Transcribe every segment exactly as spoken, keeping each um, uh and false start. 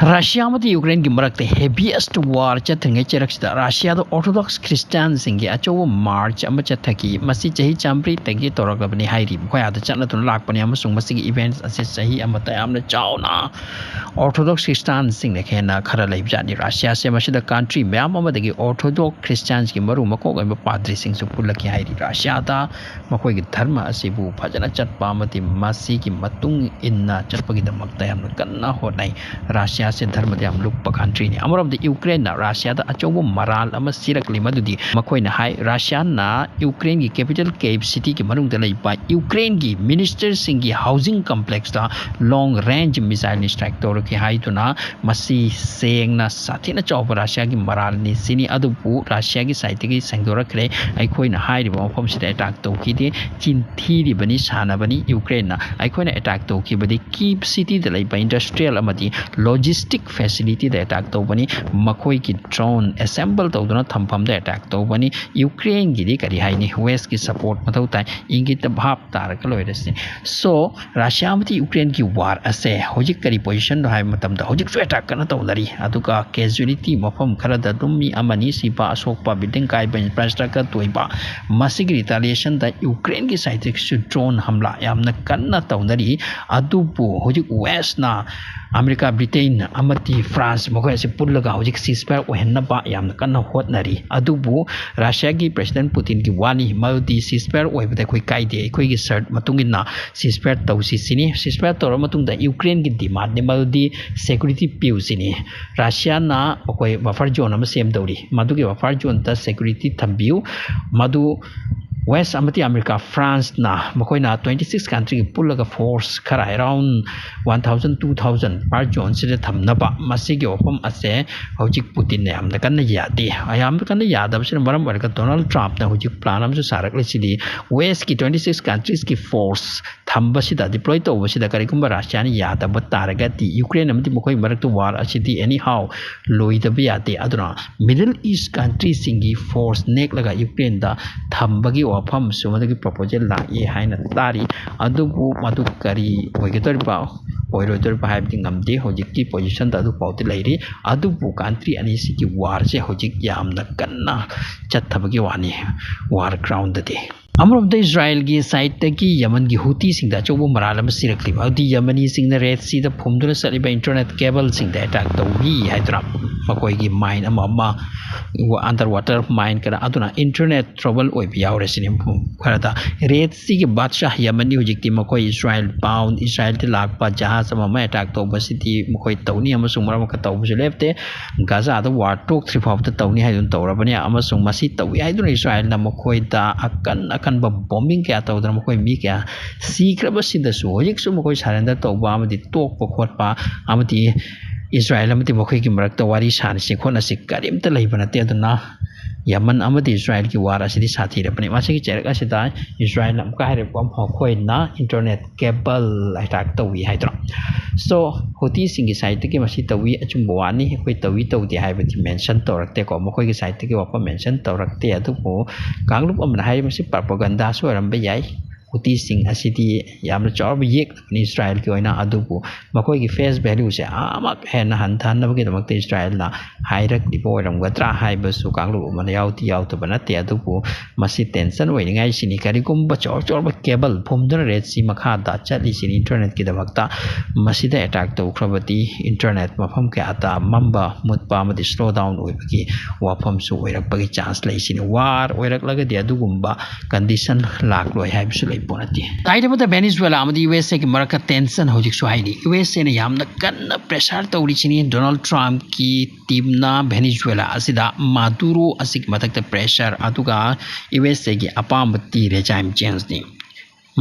Russia ꯑꯃꯗꯤ ꯌꯨꯀ꯭ꯔꯦꯟꯒꯤ ꯃꯔꯛꯇ heaviest war ꯆꯠꯊꯔꯤꯉꯩ ꯆꯩꯔꯛꯁꯤꯗ ꯔꯁꯤꯌꯥꯗ ꯑꯣꯔꯊꯣꯗꯣꯛꯁ ꯈ꯭ꯔꯤꯁꯇꯤꯌꯥꯟꯁꯤꯡꯒꯤ ꯑꯆꯧꯕ ꯃꯥꯔꯆ ꯑꯃ ꯆꯠꯊꯈꯤ꯫ ꯃꯁꯤ ꯆꯍꯤ ꯆꯥꯃꯔꯤꯗꯒꯤ ꯇꯧꯔꯛꯂꯕꯅꯤ ꯍꯥꯏꯔꯤ꯫ ꯃꯈꯣꯏ ꯑꯥꯗ ꯆꯠꯅꯗꯨꯅ ꯂꯥꯛꯄꯅꯤ ꯑꯃꯁꯨꯡ ꯃꯁꯤꯒꯤ ꯏꯚꯦꯟꯠ ꯑꯁꯤ ꯆꯍꯤ ꯑꯃꯗ ꯌꯥꯝꯅ ꯆꯥꯎꯅ ꯑꯣꯔꯊꯣꯗꯣꯛꯁ ꯈ꯭ꯔꯤꯁꯇꯤꯌꯥꯟꯁꯤꯡꯅ ꯍꯦꯟꯅ ꯈꯔ ꯂꯩꯕꯖꯥꯠꯅꯤ꯫ ꯔꯁꯤꯌꯥꯁꯦ ꯃꯁꯤꯗ ꯀꯟꯇ꯭ꯔꯤ ꯃꯌꯥꯝ ꯑꯃꯗꯒꯤ ꯑꯣꯔꯊꯣꯗꯣꯛꯁ ꯈ꯭ꯔꯤꯁꯇꯤꯌꯥꯟꯁꯤꯡꯒꯤ ꯃꯔꯨ ꯃꯀꯣꯛ ꯑꯣꯏꯕ ꯄꯥꯗ꯭ꯔꯤꯁꯤꯡꯁꯨ ꯄꯨꯜꯂꯛꯈꯤ ꯍꯥꯏꯔꯤ꯫ ꯔꯁꯤꯌꯥꯗ ꯃꯈꯣꯏꯒꯤ ꯙꯔꯃ ꯑꯁꯤꯕꯨ ꯐꯖꯅ ꯆꯠꯄ ꯑꯃꯗꯤ ꯃꯁꯤꯒꯤ ꯃꯇꯨꯡ ꯏꯟꯅ ꯆꯠꯄꯒꯤꯗꯃꯛꯇ ꯌꯥꯝꯅ ꯀꯟꯅ ꯍꯣꯠꯅꯩ꯫ ꯔꯁꯤꯌꯥꯁꯦ ꯙꯔꯃꯗ ꯌꯥꯝ ꯂꯨꯞꯄ ꯀꯟꯇ꯭ꯔꯤꯅꯤ꯫ ꯑꯃꯔꯣꯝꯗ ꯌꯨꯀ꯭ꯔꯦꯟꯅ ꯔꯁꯤꯌꯥꯗ ꯑꯆꯧꯕ ꯃꯔꯥꯜ ꯑꯃ ꯁꯤꯔꯛꯂꯤ꯫ ꯃꯗꯨꯗꯤ ꯃꯈꯣꯏꯅ ꯍꯥꯏ, ꯔꯁꯤꯌꯥꯅ ꯌꯨꯀ꯭ꯔꯦꯟꯒꯤ ꯀꯦꯄꯤꯇꯦꯜ ꯀꯤꯌꯦꯚ ꯁꯤꯇꯤꯒꯤ ꯃꯅꯨꯡꯗ ꯂꯩꯕ ꯌꯨꯀ꯭ꯔꯦꯟꯒꯤ ꯃꯤꯅꯤꯁꯇꯔꯁꯤꯡꯒꯤ ꯍꯥꯎꯁꯤꯡ ꯀꯝꯄ꯭ꯂꯦꯛꯁꯇ ꯂꯣꯡ ꯔꯦꯟꯖ ꯃꯤꯁꯥꯏꯜ ꯁ꯭ꯇ꯭ꯔꯥꯏꯛ ꯇꯧꯔꯛꯈꯤ ꯍꯥꯏꯗꯨꯅ ꯃꯁꯤ ꯁꯦꯡꯅ ꯁꯥꯊꯤꯅ ꯆꯥꯎꯕ ꯔꯁꯤꯌꯥꯒꯤ ꯃꯔꯥꯜꯅꯤ ꯁꯤꯅꯤ꯫ ꯑꯗꯨꯕꯨ ꯔꯁꯤꯌꯥꯒꯤ ꯁꯥꯏꯠꯇꯒꯤ ꯁꯦꯡꯗꯣꯔꯛꯈ꯭ꯔꯦ, ꯑꯩꯈꯣꯏꯅ ꯍꯥꯏꯔꯤꯕ ꯃꯐꯝꯁꯤꯗ ꯑꯦꯇꯥꯛ ꯇꯧꯈꯤꯗꯦ, ꯆꯤꯟꯊꯤꯔꯤꯕꯅꯤ, ꯁꯥꯟꯅꯕꯅꯤ꯫ ꯌꯨꯀ꯭ꯔꯦꯟꯅ ꯑꯩꯈꯣꯏꯅ ꯑꯦꯇꯥꯛ ꯇꯧꯈꯤꯕꯗꯤ ꯀꯤꯞ ꯁꯤꯇꯤꯗ ꯂꯩꯕ ꯏꯟꯗꯁꯇ꯭ꯔꯤꯌꯦꯜ ꯑꯃꯗꯤ ꯂꯣꯖꯤꯁꯇꯤꯛ ꯐꯦꯁꯤꯂꯤꯇꯤꯗ ꯑꯦꯇꯥꯛ ꯇꯧꯕꯅꯤ, ꯃꯈꯣꯏꯒꯤ ꯗ꯭ꯔꯣꯟ ꯑꯦꯁꯦꯝꯕꯜ ꯇꯧꯗꯨꯅ ꯊꯝꯐꯝꯗ ꯑꯦꯇꯥꯛ ꯇꯧꯕꯅꯤ꯫ ꯌꯨꯀ꯭ꯔꯦꯟꯒꯤꯗꯤ ꯀꯔꯤ ꯍꯥꯏꯅꯤ, ꯋꯦꯁꯀꯤ ꯁꯄꯣꯔꯠ ꯃꯊꯧ ꯇꯥꯏ, ꯏꯪꯒꯤꯠꯇ ꯚꯥꯞ ꯇꯥꯔꯒ ꯂꯣꯏꯔꯁꯤ꯫ ꯁꯣ ꯔꯁꯤꯌꯥ ꯑꯃꯗꯤ ꯌꯨꯀ꯭ꯔꯦꯟꯒꯤ ꯋꯥꯔ ꯑꯁꯦ ꯍꯧꯖꯤꯛ ꯀꯔꯤ ꯄꯣꯖꯤꯁꯟꯗꯣ ꯍꯥꯏꯕ ꯃꯇꯝꯗ ꯍꯧꯖꯤꯛꯁꯨ ꯑꯦꯇꯥꯛ ꯀꯟꯅ ꯇꯧꯅꯔꯤ꯫ ꯑꯗꯨꯒ ꯀꯦꯖꯨꯋꯦꯂꯤꯇꯤ ꯃꯐꯝ ꯈꯔꯗ ꯑꯗꯨꯝ ꯃꯤ ꯑꯃꯅꯤ ꯁꯤꯕ, ꯑꯁꯣꯛꯄ, ꯕꯤꯜꯗꯤꯡ ꯀꯥꯏꯕ, ꯏꯟꯐ꯭ꯔꯥꯁ꯭ꯇ꯭ꯔꯛꯆꯔ ꯇꯣꯏꯕ, ꯃꯁꯤꯒꯤ ꯔꯤꯇꯥꯂꯤꯌꯦꯁꯟꯗ ꯌꯨꯀ꯭ꯔꯦꯟꯒꯤ ꯁꯥꯏꯠꯇꯒꯤꯁꯨ ꯗ꯭ꯔꯣꯟ ꯍꯝꯂꯥ ꯌꯥꯝꯅ ꯀꯟꯅ ꯇꯧꯅꯔꯤ꯫ ꯑꯗꯨꯕꯨ ꯍꯧꯖꯤꯛ ꯋꯦꯁꯅ ꯑꯃꯦꯔꯤꯀꯥ, ꯕ꯭ꯔꯤꯇꯦꯟ ꯑꯃꯗꯤ ꯐ꯭ꯔꯥꯟꯁ ꯃꯈꯣꯏ ꯑꯁꯤ ꯄꯨꯜꯂꯒ ꯍꯧꯖꯤꯛ ꯁꯤꯁꯐꯥꯌꯔ ꯑꯣꯏꯍꯟꯅꯕ ꯌꯥꯝꯅ ꯀꯟꯅ ꯍꯣꯠꯅꯔꯤ꯫ ꯑꯗꯨꯕꯨ ꯔꯁꯤꯌꯥꯒꯤ ꯄ꯭ꯔꯦꯁꯤꯗꯦꯟꯠ ꯄꯨꯇꯤꯟꯒꯤ ꯋꯥꯅꯤ, ꯃꯗꯨꯗꯤ ꯁꯤꯁꯐꯥꯌꯔ ꯑꯣꯏꯕꯗ ꯑꯩꯈꯣꯏ ꯀꯥꯏꯗꯦ, ꯑꯩꯈꯣꯏꯒꯤ ꯁꯔꯠ ꯃꯇꯨꯡ ꯏꯟꯅ ꯁꯤꯁꯐꯥꯌꯔ ꯇꯧꯁꯤ ꯁꯤꯅꯤ꯫ ꯁꯤꯁꯐꯥꯌꯔ ꯇꯧꯔꯕ ꯃꯇꯨꯡꯗ ꯌꯨꯀ꯭ꯔꯦꯟꯒꯤ ꯗꯤꯃꯥꯟꯗꯅꯤ, ꯃꯗꯨꯗꯤ ꯁꯦꯀ꯭ꯌꯨꯔꯤꯇꯤ ꯄꯤꯌꯨ ꯁꯤꯅꯤ꯫ ꯔꯁꯤꯌꯥꯅ ꯑꯩꯈꯣꯏ ꯕꯐꯔ ꯖꯣꯟ ꯑꯃ ꯁꯦꯝꯗꯧꯔꯤ, ꯃꯗꯨꯒꯤ ꯕꯐꯔ ꯖꯣꯟꯗ ꯁꯦꯀ꯭ꯌꯨꯔꯤꯇꯤ ꯊꯝꯕꯤꯌꯨ꯫ ꯃꯗꯨ ꯋꯦꯁ ꯑꯃꯗꯤ ꯑꯃꯦꯔꯤꯀꯥ, ꯐ꯭ꯔꯥꯟꯁꯅ ꯃꯈꯣꯏꯅ ꯇ꯭ꯋꯦꯟꯇꯤ ꯁꯤꯛꯁ ꯀꯟꯇ꯭ꯔꯤꯒꯤ ꯄꯨꯜꯂꯒ ꯐꯣꯔꯁ ꯈꯔ around one thousand, two thousand buffer ꯖꯣꯟꯁꯤꯗ ꯊꯝꯅꯕ, ꯃꯁꯤꯒꯤ ꯋꯥꯐꯝ ꯑꯁꯦ ꯍꯧꯖꯤꯛ ꯄꯨꯇꯤꯟꯅ ꯌꯥꯝꯅ ꯀꯟꯅ ꯌꯥꯗꯦ꯫ ꯌꯥꯝꯅ ꯀꯟꯅ ꯌꯥꯗꯕꯁꯤꯅ ꯃꯔꯝ ꯑꯣꯏꯔꯒ ꯗꯣꯅꯥꯜꯗ ꯇ꯭ꯔꯝꯞꯅ ꯍꯧꯖꯤꯛ ꯄ꯭ꯂꯥꯟ ꯑꯃꯁꯨ ꯁꯥꯔꯛꯂꯤꯁꯤꯗꯤ, ꯋꯦꯁꯀꯤ ꯇ꯭ꯋꯦꯟꯇꯤ ꯁꯤꯛꯁ ꯀꯟꯇ꯭ꯔꯤꯁꯀꯤ ꯐꯣꯔꯁ ꯊꯝꯕꯁꯤꯗ, ꯗꯤꯄ꯭ꯂꯣꯏ ꯇꯧꯕꯁꯤꯗ ꯀꯔꯤꯒꯨꯝꯕ ꯔꯁꯤꯌꯥꯅ ꯌꯥꯗꯕ ꯇꯥꯔꯒꯗꯤ ꯌꯨꯀ꯭ꯔꯦꯟ ꯑꯃꯗꯤ ꯃꯈꯣꯏ ꯃꯔꯛꯇ ꯋꯥꯔ ꯑꯁꯤꯗꯤ ꯑꯦꯅꯤ ꯍꯥꯎ ꯂꯣꯏꯗꯕ ꯌꯥꯗꯦ꯫ ꯑꯗꯨꯅ ꯃꯤꯗꯜ ꯏꯁ ꯀꯟꯇ꯭ꯔꯤꯁꯤꯡꯒꯤ ꯐꯣꯔꯁ ꯅꯦꯛꯂꯒ ꯌꯨꯀ꯭ꯔꯦꯟꯗ ꯊꯝꯕꯒꯤ ꯃꯐꯝꯁꯨ ꯃꯗꯨꯒꯤ proposal ꯂꯥꯛꯏ ꯍꯥꯏꯅ ꯇꯥꯔꯤ꯫ ꯑꯗꯨꯕꯨ ꯃꯗꯨ ꯀꯔꯤ ꯑꯣꯏꯒꯗꯧꯔꯤꯕ ꯑꯣꯏꯔꯣꯏꯗꯧꯔꯤꯕ ꯍꯥꯏꯕꯗꯤ ꯉꯝꯗꯦ꯫ ꯍꯧꯖꯤꯛꯀꯤ positionꯗ ꯑꯗꯨ ꯐꯥꯎꯗꯤ ꯂꯩꯔꯤ꯫ ꯑꯗꯨꯕꯨ country ꯑꯅꯤꯁꯤꯒꯤ warꯁꯦ ꯍꯧꯖꯤꯛ ꯌꯥꯝꯅ ꯀꯟꯅ ꯆꯠꯊꯕꯒꯤ ꯋꯥꯅꯤ, war groundꯗꯗꯤ꯫ ꯑꯃꯔꯣꯝꯗ ꯏꯁꯔꯥꯌꯦꯜꯒꯤ sideꯇꯒꯤ ꯌꯃꯟꯒꯤ ꯍꯨꯇꯤꯁꯤꯡꯗ ꯑꯆꯧꯕ ꯃꯔꯥꯜ ꯑꯃ ꯁꯤꯔꯛꯂꯤꯕ, ꯑꯗꯨꯗꯤ ꯌꯃꯅꯤꯁꯤꯡꯅ Red Seaꯗ ꯐꯨꯝꯗꯨꯅ ꯆꯠꯂꯤꯕ internet cableꯁꯤꯡꯗ attack ꯇꯧꯏ ꯍꯥꯏꯗꯨꯅ ꯃꯈꯣꯏꯒꯤ mine ꯑꯃ ꯑꯃ underwater mine ꯀꯔ ꯑꯗꯨꯅ internet trouble ꯑꯣꯏꯕ ꯌꯥꯎꯔꯦ ꯁꯤꯅꯤ꯫ ꯃꯐꯝ ꯈꯔꯗ Red Seaꯒꯤ ꯕꯥꯗꯁꯥꯍ ꯌꯃꯟꯅꯤ ꯍꯧꯖꯤꯛꯇꯤ ꯃꯈꯣꯏ ꯏꯁꯔꯥꯌꯦꯜ bound, ꯏꯁꯔꯥꯌꯦꯜꯗ ꯂꯥꯛꯄ ꯖꯍꯥꯖ ꯑꯃ ꯑꯃ attack ꯇꯧꯕꯁꯤꯗꯤ ꯃꯈꯣꯏ ꯇꯧꯅꯤ ꯑꯃꯁꯨꯡ ꯃꯔꯝ ꯑꯃꯈꯛ ꯇꯧꯕꯁꯨ ꯂꯦꯞꯇꯦ꯫ ꯒꯥꯖꯥꯗ war ꯇꯣꯛꯇ꯭ꯔꯤ ꯐꯥꯎꯕꯗ ꯇꯧꯅꯤ ꯍꯥꯏꯗꯨꯅ ꯇꯧꯔꯕꯅꯤ ꯑꯃꯁꯨꯡ ꯃꯁꯤ ꯇꯧꯏ ꯍꯥꯏꯗꯨꯅ ꯏꯁꯔꯥꯌꯦꯜꯅ ꯃꯈꯣꯏꯗ ꯑꯀꯟ ꯑꯀꯟꯕ bombing ꯀꯌꯥ ꯇꯧꯗꯅ ꯃꯈꯣꯏ ꯃꯤ ꯀꯌꯥ ꯁꯤꯈ꯭ꯔꯕꯁꯤꯗꯁꯨ ꯍꯧꯖꯤꯛꯁꯨ ꯃꯈꯣꯏ surrender ꯇꯧꯕ ꯑꯃꯗꯤ ꯇꯣꯛꯄ ꯈꯣꯠꯄ ꯑꯃꯗꯤ ꯏꯁꯔꯥꯌꯦꯜ ꯑꯃꯗꯤ ꯃꯈꯣꯏꯒꯤ ꯃꯔꯛꯇ ꯋꯥꯔꯤ ꯁꯥꯟꯅꯁꯤ ꯈꯣꯠꯅꯁꯤ ꯀꯔꯤꯝꯇ ꯂꯩꯕ ꯅꯠꯇꯦ꯫ ꯑꯗꯨꯅ ꯌꯃꯟ ꯑꯃꯗꯤ ꯏꯁꯔꯥꯌꯦꯜꯒꯤ war ꯑꯁꯤꯗꯤ ꯁꯥꯊꯤꯔꯕꯅꯤ꯫ ꯃꯁꯤꯒꯤ ꯆꯩꯔꯛ ꯑꯁꯤꯗ ꯏꯁꯔꯥꯌꯦꯜꯅ ꯑꯃꯨꯛꯀ ꯍꯥꯏꯔꯛꯄ ꯑꯃ ꯃꯈꯣꯏꯅ internet cable attack ꯇꯧꯏ ꯍꯥꯏꯗ꯭ꯔꯣ? So ꯍꯨꯇꯤꯁꯤꯡꯒꯤ sideꯇꯒꯤ ꯃꯁꯤ ꯇꯧꯏ, ꯑꯆꯨꯝꯕ ꯋꯥꯅꯤ꯫ ꯑꯩꯈꯣꯏ ꯇꯧꯏ ꯇꯧꯗꯦ ꯍꯥꯏꯕꯗꯤ mention ꯇꯧꯔꯛꯇꯦꯀꯣ, ꯃꯈꯣꯏꯒꯤ sideꯇꯒꯤ ꯋꯥꯐꯝ mention ꯇꯧꯔꯛꯇꯦ꯫ ꯑꯗꯨꯕꯨ ꯀꯥꯡꯂꯨꯞ ꯑꯃꯅ ꯍꯥꯏꯔꯤꯕꯁꯤ propagandaꯁꯨ ꯑꯣꯏꯔꯝꯕ ꯌꯥꯏ꯫ ꯍꯨꯇꯤꯁꯤꯡ ꯑꯁꯤꯗꯤ ꯌꯥꯝꯅ ꯆꯥꯎꯔꯕ ꯌꯦꯛꯅꯕꯅꯤ ꯏꯁꯔꯥꯌꯦꯜꯒꯤ ꯑꯣꯏꯅ, ꯑꯗꯨꯕꯨ ꯃꯈꯣꯏꯒꯤ face valueꯁꯦ ꯑꯃꯨꯛ ꯍꯦꯟꯅ ꯍꯟꯊꯍꯟꯅꯕꯒꯤꯗꯃꯛꯇ ꯏꯁꯔꯥꯌꯦꯜꯅ ꯍꯥꯏꯔꯛꯂꯤꯕ ꯑꯣꯏꯔꯝꯒꯗ꯭ꯔꯥ ꯍꯥꯏꯕꯁꯨ ꯀꯥꯡꯂꯨꯞ ꯑꯃꯅ ꯌꯥꯎꯗꯤ ꯌꯥꯎꯗꯕ ꯅꯠꯇꯦ꯫ ꯑꯗꯨꯕꯨ ꯃꯁꯤ tension ꯑꯣꯏꯅꯤꯡꯉꯥꯏꯁꯤꯅꯤ꯫ ꯀꯔꯤꯒꯨꯝꯕ ꯆꯥꯎ ꯆꯥꯎꯔꯕ cable ꯐꯨꯝꯗꯨꯅ Red Sea ꯃꯈꯥꯗ ꯆꯠꯂꯤꯁꯤꯅꯤ internetꯀꯤꯗꯃꯛꯇ꯫ ꯃꯁꯤꯗ attack ꯇꯧꯈ꯭ꯔꯕꯗꯤ internet ꯃꯐꯝ ꯀꯌꯥꯗ ꯃꯝꯕ, ꯃꯨꯠꯄ ꯑꯃꯗꯤ slow down ꯑꯣꯏꯕꯒꯤ ꯋꯥꯐꯝꯁꯨ ꯑꯣꯏꯔꯛꯄꯒꯤ chance ꯂꯩꯁꯤꯅꯤ꯫ War ꯑꯣꯏꯔꯛꯂꯒꯗꯤ ꯑꯗꯨꯒꯨꯝꯕ condition ꯂꯥꯛꯂꯣꯏ ꯍꯥꯏꯕꯁꯨ ꯂꯩꯄꯣꯠ ꯅꯠꯇꯦ꯫ Side ꯑꯃꯗ Venezuela ꯑꯃꯗꯤ USA ꯒꯤ ꯃꯔꯛꯇ tension ꯍꯧꯖꯤꯛꯁꯨ ꯍꯥꯏꯔꯤ꯫ USAꯅ ꯌꯥꯝꯅ ꯀꯟꯅ pressure ꯇꯧꯔꯤꯁꯤꯅꯤ꯫ Donald Trumpꯀꯤ teamꯅ Venezuela ꯑꯁꯤꯗ Maduro ꯑꯁꯤꯒꯤ ꯃꯊꯛꯇ pressure, ꯑꯗꯨꯒ USAꯒꯤ ꯑꯄꯥꯝꯕꯗꯤ regime changeꯅꯤ꯫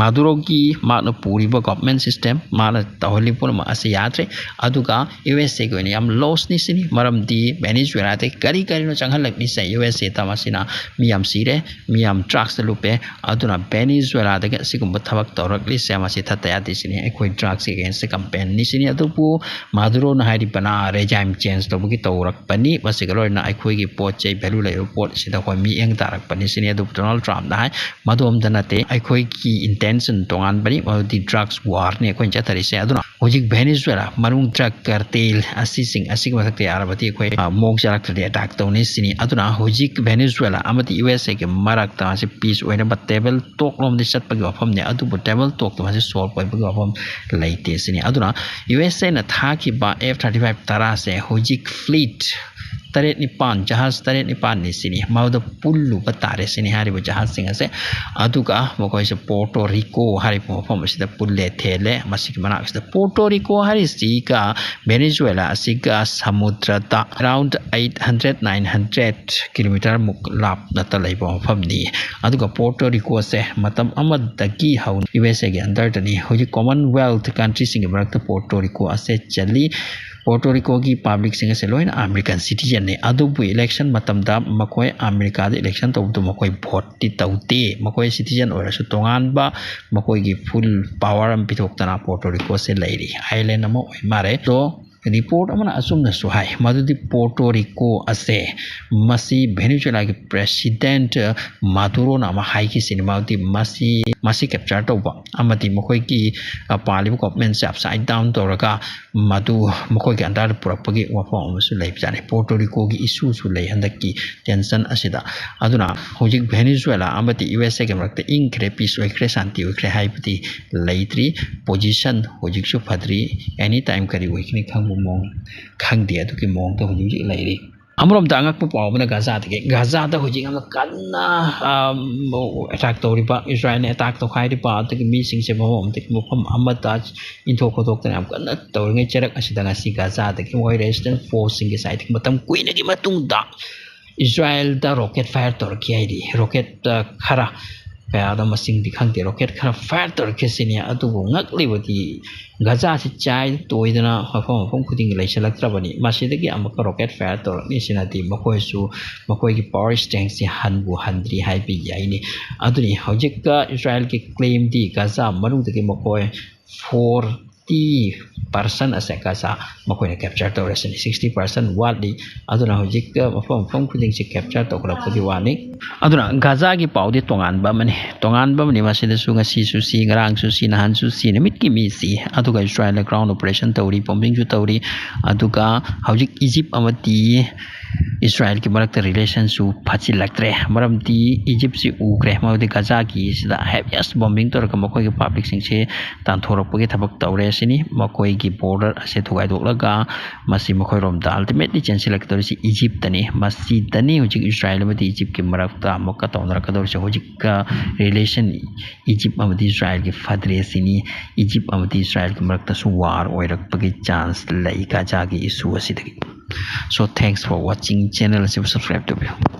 ꯃꯥꯗꯨꯔꯣꯒꯤ ꯃꯍꯥꯛꯅ ꯄꯨꯔꯤꯕ ꯒꯣꯚꯔꯟꯃꯦꯟ ꯁꯤꯁꯇꯦꯝ, ꯃꯥꯅ ꯇꯧꯍꯜꯂꯤꯕ ꯄꯨꯝꯅꯃꯛ ꯑꯁꯤ ꯌꯥꯗ꯭ꯔꯦ꯫ ꯑꯗꯨꯒ ꯌꯨ ꯑꯦꯁ ꯑꯦꯒꯤ ꯑꯣꯏꯅ ꯌꯥꯝ ꯂꯣꯁꯅꯤ ꯁꯤꯅꯤ꯫ ꯃꯔꯝꯗꯤ ꯚꯦꯅꯤꯖꯨꯋꯦꯂꯥꯗꯒꯤ ꯀꯔꯤ ꯀꯔꯤꯅꯣ ꯆꯪꯍꯜꯂꯛꯂꯤꯁꯦ ꯌꯨ ꯑꯦꯁ ꯑꯦꯗ꯫ ꯃꯁꯤꯅ ꯃꯤ ꯌꯥꯝ ꯁꯤꯔꯦ, ꯃꯤ ꯌꯥꯝ ꯗ꯭ꯔꯒꯁꯇ ꯂꯨꯞꯄꯦ꯫ ꯑꯗꯨꯅ ꯚꯦꯅꯤꯖꯨꯋꯦꯂꯥꯗꯒꯤ ꯑꯁꯤꯒꯨꯝꯕ ꯊꯕꯛ ꯇꯧꯔꯛꯂꯤꯁꯦ ꯃꯁꯤ ꯊꯠꯇ ꯌꯥꯗꯦ ꯁꯤꯅꯤ꯫ ꯑꯩꯈꯣꯏ ꯗ꯭ꯔꯒꯁꯀꯤ ꯑꯦꯒꯦꯟꯁꯇ ꯀꯦꯝꯄꯦꯟꯅꯤ ꯁꯤꯅꯤ꯫ ꯑꯗꯨꯕꯨ ꯃꯥꯗꯨꯔꯣꯅ ꯍꯥꯏꯔꯤꯕꯅ ꯔꯦꯖꯥꯏꯝ ꯆꯦꯟꯖ ꯇꯧꯕꯒꯤ ꯇꯧꯔꯛꯄꯅꯤ꯫ ꯃꯁꯤꯒ ꯂꯣꯏꯅꯅ ꯑꯩꯈꯣꯏꯒꯤ ꯄꯣꯠ ꯆꯩ ꯚꯦꯂꯨ ꯂꯩꯕ ꯄꯣꯠꯁꯤꯗ ꯑꯩꯈꯣꯏ ꯃꯤꯠꯌꯦꯡ ꯇꯥꯔꯛꯄꯅꯤ ꯁꯤꯅꯤ꯫ ꯑꯗꯨꯕꯨ ꯗꯣꯅꯥꯜꯗ ꯇ꯭ꯔꯝꯞꯅ ꯍꯥꯏ, ꯃꯗꯨ ꯑꯝꯇ ꯅꯠꯇꯦ, ꯑꯩꯈꯣꯏꯒꯤ ꯏꯟꯇꯦꯟꯁꯟ ꯇꯣꯉꯥꯟꯕꯅꯤ, ꯃꯗꯨꯗꯤ ꯗ꯭ꯔꯒꯁ ꯋꯥꯔꯅꯤ ꯑꯩꯈꯣꯏꯅ ꯆꯠꯊꯔꯤꯁꯦ꯫ ꯑꯗꯨꯅ ꯍꯧꯖꯤꯛ ꯚꯦꯅꯤꯖꯨꯋꯦꯂꯥ ꯃꯅꯨꯡ ꯗ꯭ꯔꯒ ꯀꯥꯔꯇꯦꯜ ꯑꯁꯤꯁꯤꯡ ꯑꯁꯤꯒꯤ ꯃꯊꯛꯇ ꯌꯥꯔꯕꯗꯤ ꯑꯩꯈꯣꯏ, ꯑ, ꯃꯑꯣꯡ ꯆꯥꯔꯛꯇ꯭ꯔꯗꯤ ꯑꯦꯇꯥꯛ ꯇꯧꯅꯤ ꯁꯤꯅꯤ꯫ ꯑꯗꯨꯅ ꯍꯧꯖꯤꯛ ꯚꯦꯅꯤꯖꯨꯋꯦꯂꯥ ꯑꯃꯗꯤ ꯌꯨ ꯑꯦꯁ ꯑꯦꯒꯤ ꯃꯔꯛꯇ ꯃꯁꯤ ꯄꯤꯁ ꯑꯣꯏꯅꯕ ꯇꯦꯕꯜ ꯇꯣꯛ ꯂꯣꯝꯗꯤ ꯆꯠꯄꯒꯤ ꯋꯥꯐꯝꯅꯤ, ꯑꯗꯨꯕꯨ ꯇꯦꯕꯜ ꯇꯣꯛꯇ ꯃꯁꯤ ꯁꯣꯜꯕ ꯑꯣꯏꯕꯒꯤ ꯋꯥꯐꯝ ꯂꯩꯇꯦ ꯁꯤꯅꯤ꯫ ꯑꯗꯨꯅ ꯌꯨ ꯑꯦꯁ ꯑꯦꯅ ꯊꯥꯈꯤꯕ ꯑꯦꯐ ꯊꯥꯔꯇꯤ ꯐꯥꯏꯚ ꯇꯔꯥꯁꯦ ꯍꯧꯖꯤꯛ ꯐ꯭ꯂꯤꯠ ꯇꯔꯦꯠ ꯅꯤꯄꯥꯟ, ꯖꯍꯥꯖ ꯇꯔꯦꯠ ꯅꯤꯄꯥꯟꯅꯤ ꯁꯤꯅꯤ꯫ ꯃꯗꯨꯗ ꯄꯨꯜꯂꯨꯕ ꯇꯥꯔꯦ ꯁꯤꯅꯤ ꯍꯥꯏꯔꯤꯕ ꯖꯍꯥꯖꯁꯤꯡ ꯑꯁꯦ꯫ ꯑꯗꯨꯒ ꯃꯈꯣꯏꯁꯦ ꯄꯣꯔꯇꯣ ꯔꯤꯀꯣ ꯍꯥꯏꯔꯤꯕ ꯃꯐꯝ ꯑꯁꯤꯗ ꯄꯨꯜꯂꯦ, ꯊꯦꯜꯂꯦ꯫ ꯃꯁꯤꯒꯤ ꯃꯅꯥꯛꯁꯤꯗ ꯄꯣꯔꯇꯣ ꯔꯤꯀꯣ ꯍꯥꯏꯔꯤꯁꯤꯒ ꯚꯦꯅꯤꯖꯨꯋꯦꯂꯥ ꯑꯁꯤꯒ ꯁꯃꯨꯗ꯭ꯔꯗ around eight hundred, nine hundred kilometer ꯃꯨꯛ ꯂꯥꯞꯅꯇ ꯂꯩꯕ ꯃꯐꯝꯅꯤ꯫ ꯑꯗꯨꯒ ꯄꯣꯔꯇꯣ ꯔꯤꯀꯣꯁꯦ ꯃꯇꯝ ꯑꯃꯗꯒꯤ ꯍꯧꯅ ꯌꯨ ꯑꯦꯁ ꯑꯦꯒꯤ ꯑꯟꯗꯔꯗꯅꯤ꯫ ꯍꯧꯖꯤꯛ ꯀꯣꯃꯟꯋꯦꯜꯊ ꯀꯟꯇ꯭ꯔꯤꯁꯤꯡꯒꯤ ꯃꯔꯛꯇ ꯄꯣꯔꯇꯣ ꯔꯤꯀꯣ ꯑꯁꯦ ꯆꯜꯂꯤ꯫ ꯄꯣꯔꯇꯣ ꯔꯤꯀꯣꯒꯤ ꯄꯥꯕ꯭ꯂꯤꯛꯁꯤꯡ ꯑꯁꯦ ꯂꯣꯏꯅ ꯑꯃꯦꯔꯤꯀꯟ ꯁꯤꯇꯤꯖꯟꯅꯤ꯫ ꯑꯗꯨꯕꯨ ꯏꯂꯦꯛꯁꯟ ꯃꯇꯝꯗ ꯃꯈꯣꯏ ꯑꯃꯦꯔꯤꯀꯥꯗ ꯏꯂꯦꯛꯁꯟ ꯇꯧꯕꯗꯨ ꯃꯈꯣꯏ ꯚꯣꯠꯇꯤ ꯇꯧꯗꯦ꯫ ꯃꯈꯣꯏ ꯁꯤꯇꯤꯖꯟ ꯑꯣꯏꯔꯁꯨ ꯇꯣꯉꯥꯟꯕ ꯃꯈꯣꯏꯒꯤ ꯐꯨꯜ ꯄꯥꯋꯔ ꯑꯃ ꯄꯤꯊꯣꯛꯇꯅ ꯄꯣꯔꯇꯣ ꯔꯤꯀꯣꯁꯦ ꯂꯩꯔꯤ꯫ ꯑꯥꯏꯂꯦꯟ ꯑꯃ ꯑꯣꯏ ꯃꯥꯜꯂꯦ꯫ ꯑꯗꯣ ꯔꯤꯄꯣꯔꯠ ꯑꯃꯅ ꯑꯁꯨꯝꯅꯁꯨ ꯍꯥꯏ, ꯃꯗꯨꯗꯤ ꯄꯣꯔꯇꯣ ꯔꯤꯀꯣ ꯑꯁꯦ ꯃꯁꯤ ꯚꯦꯅꯤꯖꯨꯋꯦꯂꯥꯒꯤ ꯄ꯭ꯔꯦꯁꯤꯗꯦꯟꯠ ꯃꯥꯗꯨꯔꯣꯅ ꯑꯃ ꯍꯥꯏꯈꯤꯁꯤꯅꯤ꯫ ꯃꯗꯨꯗꯤ ꯃꯁꯤ, ꯃꯁꯤ ꯀꯦꯞꯆꯔ ꯇꯧꯕ ꯑꯃꯗꯤ ꯃꯈꯣꯏꯒꯤ, ꯑ, ꯄꯥꯜꯂꯤꯕ ꯒꯣꯚꯔꯟꯃꯦꯟꯠꯁꯦ ꯑꯞꯁꯥꯏꯠ ꯗꯥꯎꯟ ꯇꯧꯔꯒ ꯃꯗꯨ ꯃꯈꯣꯏꯒꯤ ꯑꯟꯗꯔꯗ ꯄꯨꯔꯛꯄꯒꯤ ꯋꯥꯐꯝ ꯑꯃꯁꯨ ꯂꯩꯕꯖꯥꯠꯅꯤ꯫ ꯄꯣꯔꯇꯣ ꯔꯤꯀꯣꯒꯤ ꯏꯁꯨꯁꯨ ꯂꯩ ꯍꯟꯗꯛꯀꯤ ꯇꯦꯟꯁꯟ ꯑꯁꯤꯗ꯫ ꯑꯗꯨꯅ ꯍꯧꯖꯤꯛ ꯚꯦꯅꯤꯖꯨꯋꯦꯂꯥ ꯑꯃꯗꯤ ꯌꯨ ꯑꯦꯁ ꯑꯦꯒꯤ ꯃꯔꯛꯇ ꯏꯪꯈ꯭ꯔꯦ, ꯄꯤꯁ ꯑꯣꯏꯈ꯭ꯔꯦ, ꯁꯥꯟꯇꯤ ꯑꯣꯏꯈ꯭ꯔꯦ ꯍꯥꯏꯕꯗꯤ ꯂꯩꯇ꯭ꯔꯤ꯫ ꯄꯣꯖꯤꯁꯟ ꯍꯧꯖꯤꯛꯁꯨ ꯐꯗ꯭ꯔꯤ꯫ ꯑꯦꯅꯤ ꯇꯥꯏꯝ ꯀꯔꯤ ꯑꯣꯏꯒꯅꯤ ꯈꯪꯕ ꯃꯑꯣꯡ, ꯈꯪꯗꯦ꯫ ꯑꯗꯨꯒꯤ ꯃꯑꯣꯡꯗ ꯍꯧꯖꯤꯛ ꯍꯧꯖꯤꯛ ꯂꯩꯔꯤ꯫ ꯑꯃꯔꯣꯝꯗ ꯑꯉꯛꯄ ꯄꯥꯎ ꯑꯃꯅ ꯒꯥꯖꯥꯗꯒꯤ, ꯒꯥꯖꯥꯗ ꯍꯧꯖꯤꯛ ꯌꯥꯝꯅ ꯀꯟꯅ, ꯑꯥ, ꯑꯦꯇꯥꯛ ꯇꯧꯔꯤꯕ, ꯏꯁꯔꯥꯌꯦꯜꯅ ꯑꯦꯇꯥꯛ ꯇꯧꯈꯥꯏꯔꯤꯕ, ꯑꯗꯒꯤ ꯃꯤꯁꯤꯡꯁꯦ ꯃꯐꯝ ꯑꯃꯗꯒꯤ ꯃꯐꯝ ꯑꯃꯗ ꯏꯟꯊꯣꯛ ꯈꯣꯠꯇꯣꯛꯇꯅ ꯌꯥꯝ ꯀꯟꯅ ꯇꯧꯔꯤꯉꯩ ꯆꯔꯛ ꯑꯁꯤꯗ ꯉꯁꯤ ꯒꯥꯖꯥꯗꯒꯤ ꯃꯈꯣꯏ ꯔꯦꯁꯤꯁꯇꯦꯟꯁ ꯐꯣꯔꯁꯁꯤꯡꯒꯤ ꯁꯥꯏꯠꯇꯒꯤ ꯃꯇꯝ ꯀꯨꯏꯅꯒꯤ ꯃꯇꯨꯡꯗ ꯏꯁꯔꯥꯌꯦꯜꯗ ꯔꯣꯀꯦꯠ ꯐꯥꯌꯔ ꯇꯧꯔꯛꯈꯤ ꯍꯥꯏꯔꯤ꯫ ꯔꯣꯀꯦꯠ, ꯑ, ꯈꯔ ꯀꯌꯥꯗ ꯃꯁꯤꯡꯗꯤ ꯈꯪꯗꯦ, ꯔꯣꯀꯦꯠ ꯈꯔ ꯐꯥꯌꯔ ꯇꯧꯔꯛꯈꯤꯁꯤꯅꯤ꯫ ꯑꯗꯨꯕꯨ ꯉꯛꯂꯤꯕꯗꯤ ꯒꯖꯥꯁꯤ ꯆꯥꯏ ꯇꯣꯏꯗꯅ ꯃꯐꯝ ꯃꯐꯝ ꯈꯨꯗꯤꯡꯒꯤ ꯂꯩꯁꯤꯜꯂꯛꯇ꯭ꯔꯕꯅꯤ꯫ ꯃꯁꯤꯗꯒꯤ ꯑꯃꯨꯛꯀ ꯔꯣꯀꯦꯠ ꯐꯥꯌꯔ ꯇꯧꯔꯛꯅꯤꯁꯤꯅꯗꯤ ꯃꯈꯣꯏꯁꯨ ꯃꯈꯣꯏꯒꯤ ꯄꯥꯋꯔ ꯁ꯭ꯇ꯭ꯔꯦꯡꯁꯤ ꯍꯟꯕꯨ ꯍꯟꯗ꯭ꯔꯤ ꯍꯥꯏꯕ ꯌꯥꯏꯅꯤ꯫ ꯑꯗꯨꯅꯤ ꯍꯧꯖꯤꯛꯀ ꯏꯁꯔꯥꯌꯦꯜꯒꯤ ꯀ꯭ꯂꯦꯝꯗꯤ ꯒꯖꯥ ꯃꯅꯨꯡꯗꯒꯤ ꯃꯈꯣꯏ ꯐꯣꯔꯇꯤ ꯄꯥꯔꯁꯦꯟ ꯑꯁꯦ ꯒꯖꯥ ꯃꯈꯣꯏꯅ ꯀꯦꯞꯆꯔ ꯇꯧꯔꯁꯤꯅꯤ꯫ ꯁꯤꯛꯁꯇꯤ ꯄꯥꯔꯁꯦꯟ ꯋꯥꯠꯂꯤ꯫ ꯑꯗꯨꯅ ꯍꯧꯖꯤꯛ ꯃꯐꯝ ꯃꯐꯝ ꯈꯨꯗꯤꯡꯁꯤ ꯀꯦꯞꯆꯔ ꯇꯧꯈꯠꯂꯛꯄꯒꯤ ꯋꯥꯅꯤ꯫ ꯑꯗꯨꯅ ꯒꯖꯥꯒꯤ ꯄꯥꯎꯗꯤ ꯇꯣꯉꯥꯟꯕ ꯑꯃꯅꯤ, ꯇꯣꯉꯥꯟꯕ ꯑꯃꯅꯤ꯫ ꯃꯁꯤꯗꯁꯨ ꯉꯁꯤꯁꯨ ꯁꯤ, ꯉꯔꯥꯡꯁꯨ ꯁꯤ, ꯅꯍꯥꯟꯁꯨ ꯁꯤ, ꯅꯨꯃꯤꯠꯀꯤ ꯃꯤ ꯁꯤ꯫ ꯑꯗꯨꯒ ꯏꯁꯔꯥꯌꯦꯜꯅ ꯒ꯭ꯔꯥꯎꯟ ꯑꯣꯄꯔꯦꯁꯟ ꯇꯧꯔꯤ, ꯕꯣꯝꯕꯤꯡꯁꯨ ꯇꯧꯔꯤ꯫ ꯑꯗꯨꯒ ꯍꯧꯖꯤꯛ ꯏꯖꯤꯞ ꯑꯃꯗꯤ ꯏꯁꯔꯥꯌꯦꯜꯒꯤ ꯃꯔꯛꯇ ꯔꯤꯂꯦꯁꯟꯁꯨ ꯐꯠꯆꯤꯜꯂꯛꯇ꯭ꯔꯦ꯫ ꯃꯔꯝꯗꯤ ꯏꯖꯤꯞꯁꯤ ꯎꯈ꯭ꯔꯦ, ꯃꯔꯝꯗꯤ ꯒꯖꯥꯒꯤ ꯁꯤꯗ ꯍꯦꯚꯤꯌꯦꯁ ꯕꯣꯝꯕꯤꯡ ꯇꯧꯔꯒ ꯃꯈꯣꯏꯒꯤ ꯄꯥꯕ꯭ꯂꯤꯛꯁꯤꯡꯁꯦ ꯇꯥꯟꯊꯣꯔꯛꯄꯒꯤ ꯊꯕꯛ ꯇꯧꯔꯦ ꯁꯤꯅꯤ꯫ ꯃꯈꯣꯏꯒꯤ ꯕꯣꯔꯗꯔ ꯑꯁꯦ ꯊꯨꯒꯥꯏꯗꯣꯛꯂꯒ ꯃꯁꯤ ꯃꯈꯣꯏꯔꯣꯝꯗ ꯑꯜꯇꯤꯃꯦꯠꯂꯤ ꯆꯦꯟꯁꯤꯜꯂꯛꯀꯗꯧꯔꯤꯁꯤ ꯏꯖꯤꯞꯇꯅꯤ꯫ ꯃꯁꯤꯗꯅꯤ ꯍꯧꯖꯤꯛ ꯏꯁꯔꯥꯌꯦꯜ ꯑꯃꯗꯤ ꯏꯖꯤꯞꯀꯤ ꯃꯔꯛꯇ ꯑꯃꯨꯛꯀ ꯇꯧꯅꯔꯛꯀꯗꯧꯔꯤꯁꯦ꯫ ꯍꯧꯖꯤꯛꯀ ꯔꯤꯂꯦꯁꯟ ꯏꯖꯤꯞ ꯑꯃꯗꯤ ꯏꯁꯔꯥꯌꯦꯜꯒꯤ ꯐꯗ꯭ꯔꯦ ꯁꯤꯅꯤ꯫ ꯏꯖꯤꯞ ꯑꯃꯗꯤ ꯏꯁꯔꯥꯌꯦꯜꯒꯤ ꯃꯔꯛꯇꯁꯨ ꯋꯥꯔ ꯑꯣꯏꯔꯛꯄꯒꯤ ꯆꯥꯟꯁ ꯂꯩ ꯒꯖꯥꯒꯤ ꯏꯁꯨ ꯑꯁꯤꯗꯒꯤ꯫ So thanks for watching, channel ꯑꯁꯤꯕꯨ ꯁꯕꯁꯀ꯭ꯔꯥꯏꯕ ꯇꯧꯕꯤꯌꯨ꯫